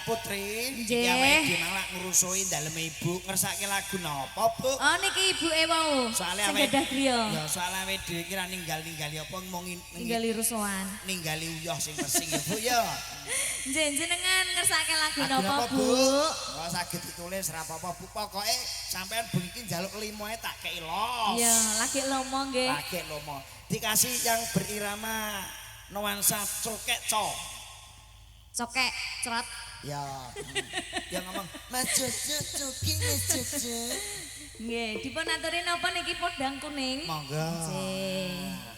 Putri, iki awake dhewe malah ngrusuhi daleme ibu ngersake lagu napa, Bu? Oh niki ibuke wau. Soale Sing awake gadah griya. Ya soale awake dhewe iki ra ninggal-ninggali apa mung Ninggali rusuhan. Ninggali uyah sing resik ya, Bu ya. Nggih, jenengan ngersake lagu Lagu napa, Bu? Ora saged ditulis ra apa-apa, Bu. Pokoke sampean bengi iki njaluk limoe tak kei los. Iya, lagi lomo nggih. Lagi lomo. Dikasih yang berirama nuansa cokek co. Cokek, cerot. Ya. Yang ngomong Mas Jojo coki Mas Jojo. Nggih, dipun aturi napa niki podang kuning? Monggo. Nggih. Yeah.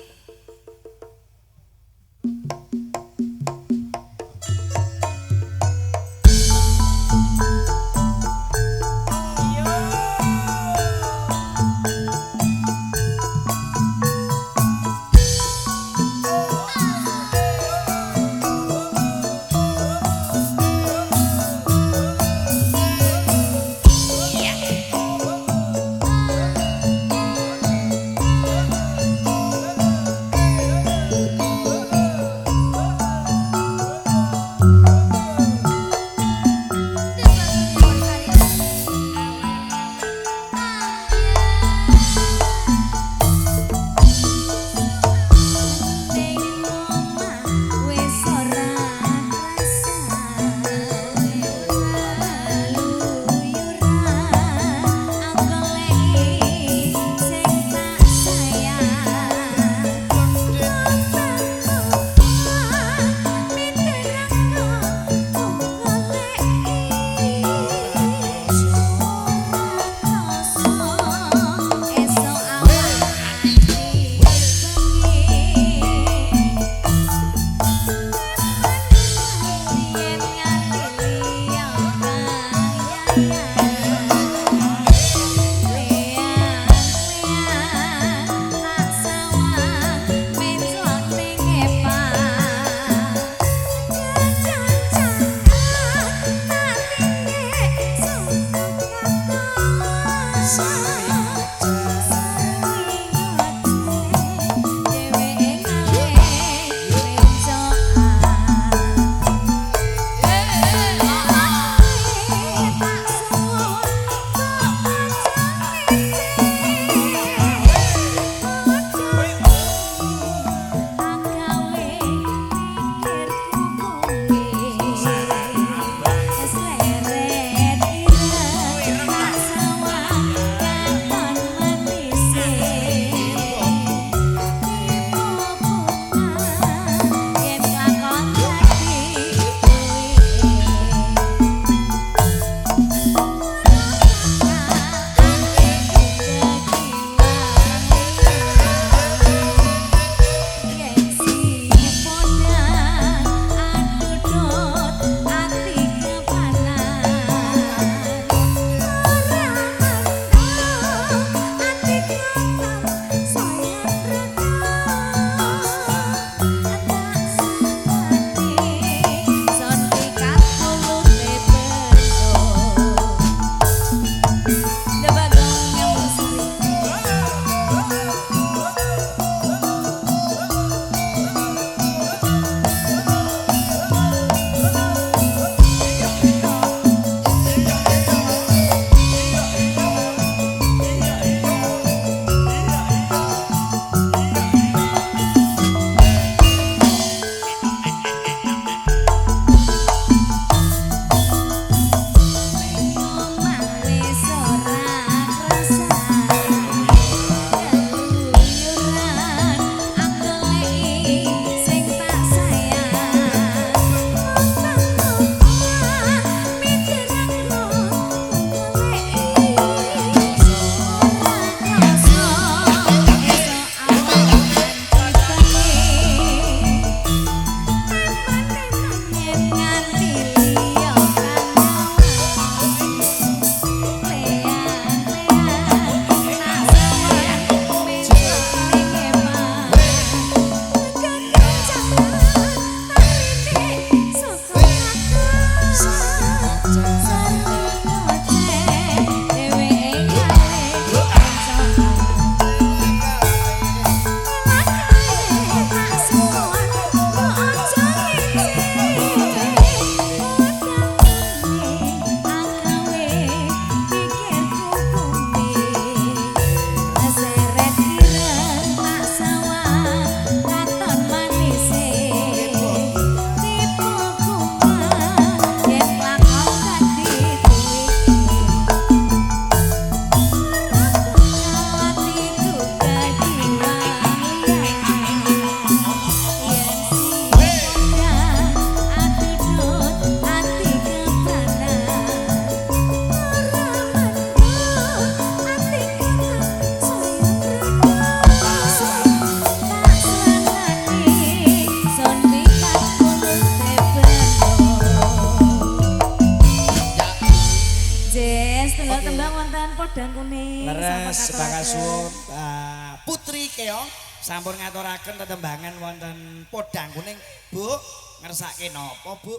Podang Kuning. Leres, Sampun bakal ngaturaken. Suwun Putri Keong sampun ngaturaken tetembangan wonten Podang Kuning. Bu, ngersake napa, Bu?